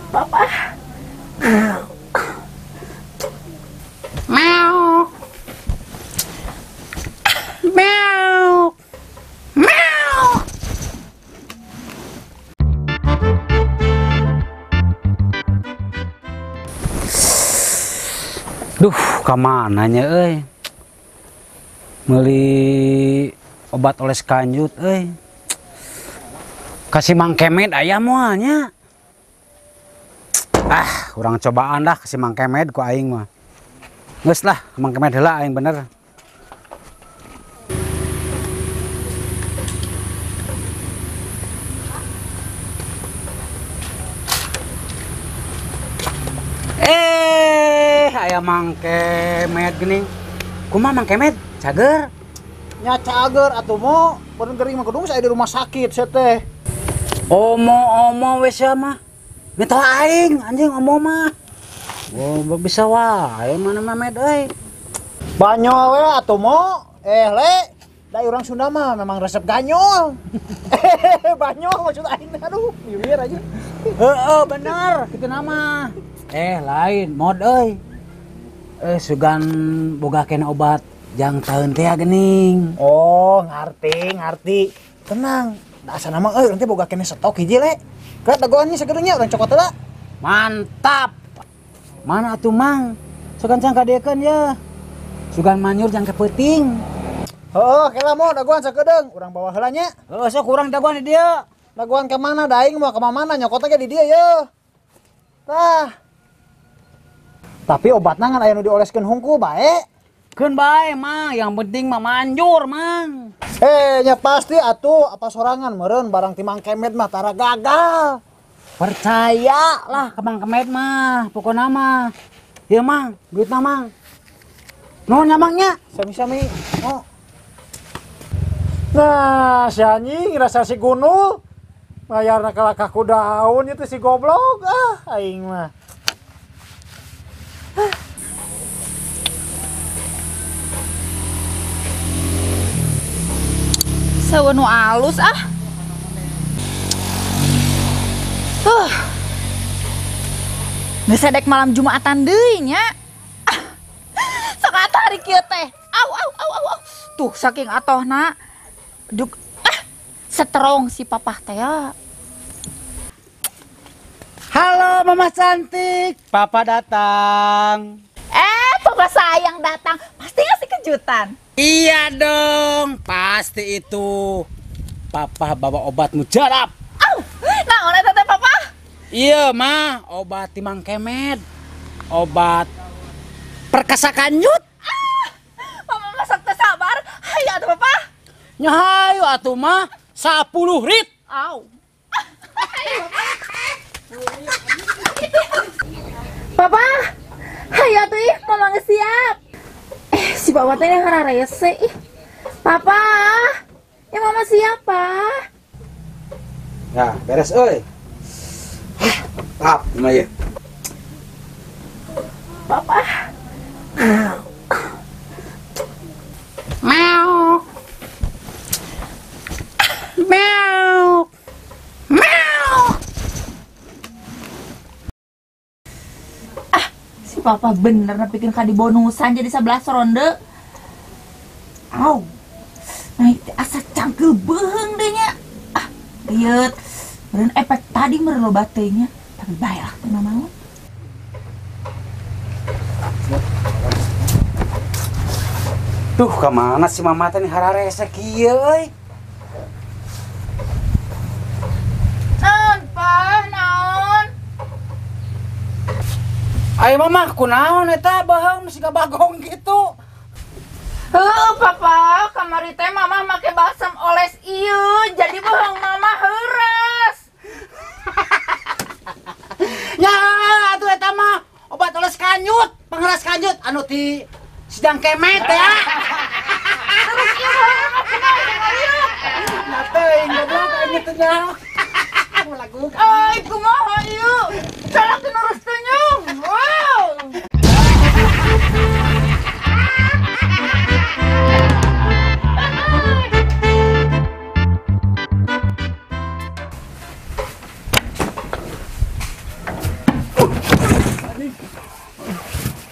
Papa. Meow. Meow. Meow. Duh, kamana nya euy? Meuli obat oles kanjut euy. Kasih Mang Kemed aya moal nya. Ah, urang cobaan lah kasih Mang Kemed ku aing mah. Geus lah, Mang Kemed heula aing bener. Aya Mang Kemed geuning. Kumaha Mang Kemed? Cager? Nya cager atuh mo, bener gering mah kudu saya di rumah sakit sia teh. Omo-omo we sia mah. Minta aing anjing omo mah. Oh, bisa wae mana mah Med euy. Banyol we atuh mo. Le, da urang Sunda mah memang resep ganyol. Banyol maksud aing aduh, bibir aja. Heeh, bener kitu nama. Lain mod euy. Sugan boga kena obat jang taeun teh geuning. Oh, ngarti. Tenang. Asa nama euy urang teh boga kena stok hiji le. Kerat dagoan nya sagedeung nya urang cokot heula. Mantap. Mana atuh Mang? Sugan cang kadiekeun ye. Sugan manyur jang kepeuting. Heuh, kela mo dagoan sakedeung, urang bawa heula nya. Heuh, sok urang dagoan di dieu. Dagoan ka mana da aing moal ka mana nyokot ge di dieu ye. Tah. Tapi obatna ngan aya nu dioleskeun hungkul bae. Keun bae Mang, yang penting mah manjur Mang. Nya pasti atuh apa sorangan meureun barang ti Mang Kemed mah tara gagal. Percaya lah ke Mang Kemed mah, pokona mah. Ieu Mang, duitna Mang. Nuhun nya Mang nya. Sami-sami. Oh. Nah, si anjing rasa si gunul. Bayarna kalakah ku daun itu si goblok. Ah, aing mah. Sawo nu alus ah. Geus dek malam Jumatan deui nya. Sok atuh hari kieu teh. Au au au au. Tuh saking atohna. Duk setrong si papah teh ya. Halo Mama cantik, Papa datang. Papa sayang datang. Pasti ngasih kejutan. Iya dong, pasti itu. Papa bawa obat mujarab. Au, nah oleh tete Papa. Iya mah, obat ti Mang Kemed. Obat perkasa kanjut. Papa masak teh sabar. Hayu atuh Papa. Nya hayu atuh mah 10 rit. Au. Papa, hayu atuh ih, Mama geus siap. Si Papa teh hararese ih. Papa, ya Mama siapa? Ya, beres euy. Tap, lumayan. Papa. Meow. Meow. Meow. Ah, si Papa bener bikin kadi bonusan jadi 11 ronde. Au. Naik asa cangkel beheung deh nya. Ah, lihat. Meureun efek tadi meureun loba teh nya. Tapi bae lah teu nanaon. Duh, kamana si Mama teh hararese kieu euy? Naon, Pa? Naon? Ayo Mama, kunaon eta baheung siga bagong gitu. Heuh, Papa, kamari teh Mama make balsam oles ieu, jadi baheung Mama heureus. Nya, atuh eta mah obat oles kanyut, pengeras kanyut anu ti sidang Kemet ya. Terus ieu baheung kunaon ieu? Nah teuing goblok aing teh nya. Lagu. Ai kumaha ieu? Salah teu nurus teh nyung. Wow.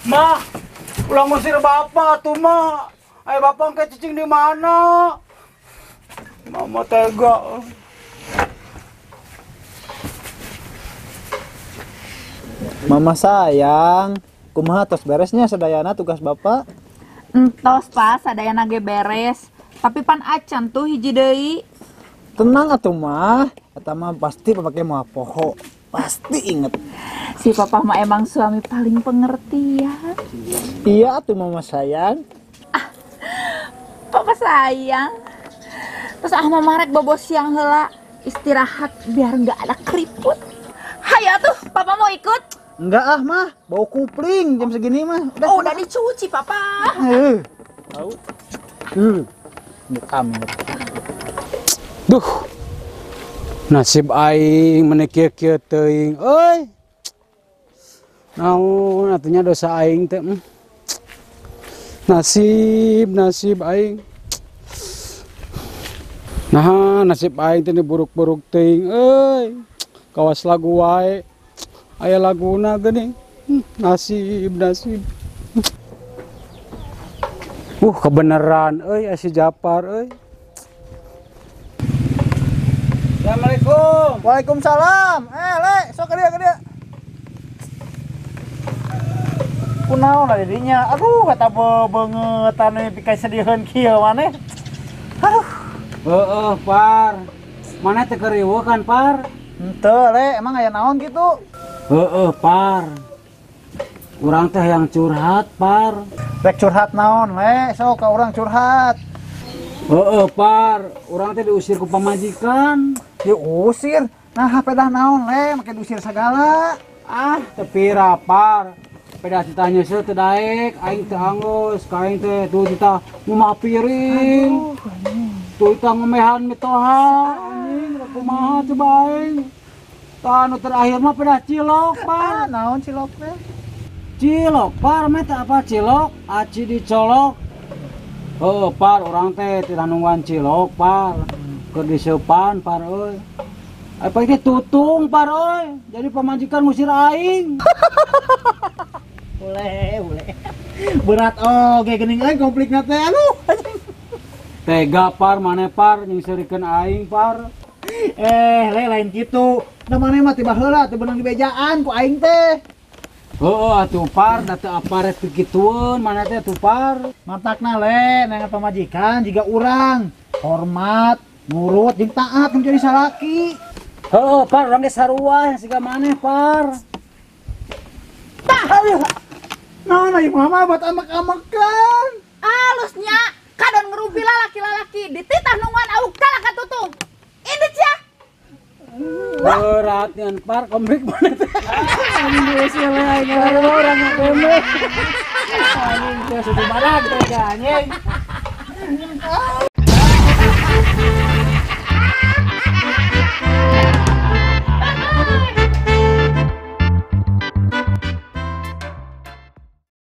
Ma, ulah ngusir bapak tuh ma. Ayo bapak engke cicing di mana? Mama tega. Mama sayang, kumaha tos beresnya sadayana tugas bapak? Entos Pak, sadayana ge beres. Tapi pan acan tuh hiji deui. Tenang atuh mah, eta mah pasti bapak ge moal poho. Pasti inget. Si papa mah emang suami paling pengertian. Iya atuh mama sayang. Ah, papa sayang. Terus ah mama rek bobo siang heula, istirahat biar nggak ada keriput. Hayo tuh, papa mau ikut? Enggak ah mah, bau kupling jam segini mah. Udah, oh, udah dicuci papa. Tahu. Amit. Duh. Nasib aing meni kieu-kieu teuing euy. Naon atunya dosa aing teh. Nasib, nasib aing. Nah, nasib aing teh buruk-buruk teuing euy. Kawas lagu wae. Aya laguna geuning. Nasib, nasib. Kebeneran euy si Japar euy. Assalamualaikum. Waalaikumsalam. Le, sok ka dieu. Kunaon lah didinya? Aduh, kata beungeut anu pika sedieun kieu maneh. Aduh. Heeh, Par. Maneh teh keur riweuh kan, Par? Henteu, Le, emang aya naon kitu? Heeh, Par. Urang teh yang curhat, Par. Rek curhat naon, Le? Sok ka urang curhat. Heeh, Par. Urang teh diusir ku pamajikan. Diusir? Nah, pedah naon, Le? Make diusir sagala. Ah, teu pira, Par. Pedah titah nyeuseul teu daek, aing teu anggeus, ka aing teh tuh titah ngumah piring. Tuh titah ngomehan mitoha. Anjing, rek kumaha coba aing. Tah anu terakhir mah pedah cilok, Par. Ah, naon cilok teh? Cilok, Par, meh teh apa cilok? Aci dicolok. Heuh, Par, urang teh titah nungguan cilok, Par. Keur diseupan, Par euy. Apa teh tutung, Par euy. Jadi pamajikan ngusir aing. Boleh, boleh. Berat oge geuning euy konflikna teh aduh. Tega, Par, maneh Par nyingseurikeun aing, Par. Le lain kitu. Da maneh mah tiba heula teu beunang dibejaan ku aing teh. Heuh atuh Par, da teu aparet kikitueun maneh teh atuh Par. Matakna le neangan pamajikan jiga urang. Hormat, nurut jeung taat mun jadi salaki. Heuh Par, urang ge sarua siga maneh Par. Tah, aduh. Naon ieu mama buat amak-amakan. Alusnya kadon ngerumpi lalaki-lalaki dititah nungguan auk kalah ka tutung. Indit sia. Berat nian Par, komplek maneh teh. Anjing diusir le aing urang komplek. Anjing teh sudah barang teh anjing.